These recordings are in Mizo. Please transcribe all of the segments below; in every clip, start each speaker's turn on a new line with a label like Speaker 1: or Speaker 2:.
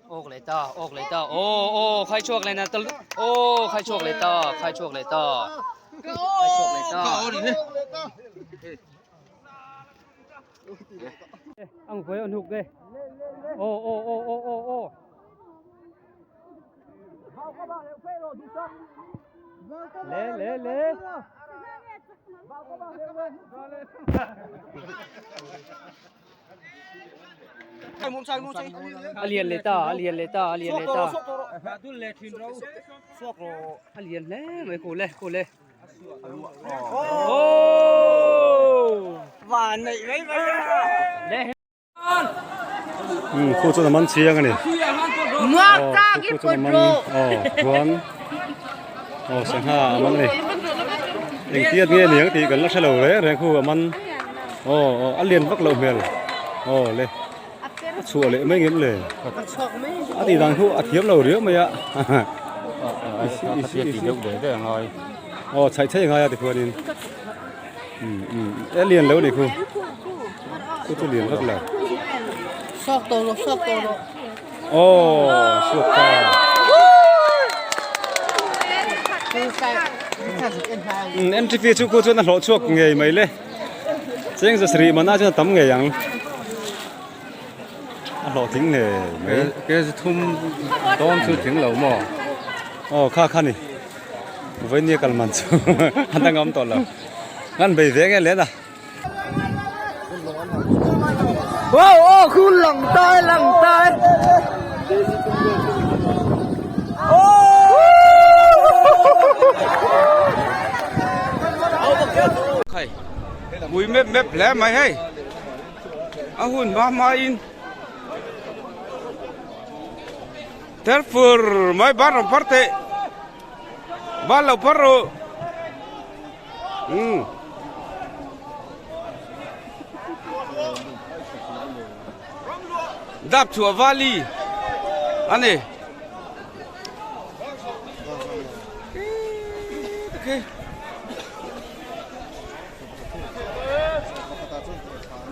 Speaker 1: Awk leh ta, awk leh ta, aw aw khai chhuak leh na ta aw khai chhuak leh ta, khai chhuak leh ta, khai chhuak leh ta. Ang khuai an huk e. Aw aw aw aw aw aw. Le le le. A lian leh ta, a lian leh ta, a lian leh ta. A lian hle mai khu le, khu le.
Speaker 2: Khu chuan a man chiang a ni. Khu chuan a man aw chuan aw sangha a man a ni. Engtiat nge niang tih kan la hre lo reng reng khu a man aw aw a lian vak loh hmel aw le a chhuah leh mai ngem le a tih dan khu a thiam lo riau mai a aw chhaih chhaih a ngai a tikhuanin a lian lo a ni khu chu chu lian vak lo aw suak ta. Entry fee chu khu chuan a hlawh chhuak ngei mai le cheng zasarih mana chuan a tam ngei ang a hlawh tling ngei mai
Speaker 3: kg thum dawn chu tling lo maw
Speaker 2: aw kha kha ni vawinia kal man chu a dangam tawh lo ngan bei ve nge len a.
Speaker 4: Wow, oh, khu lang tai, lang tai.
Speaker 3: Khai, mui mep mep hle mai hei. A hun hma hma in. Therefore, mai ban rawn phar teh. Ban lo phar ru. Umm. Dap chhuah vali a ni.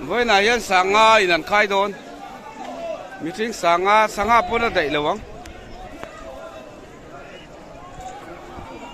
Speaker 3: Vawiinah hian sanga in an khai dawn. Mihring sanga sangha pawn a daih lo ang.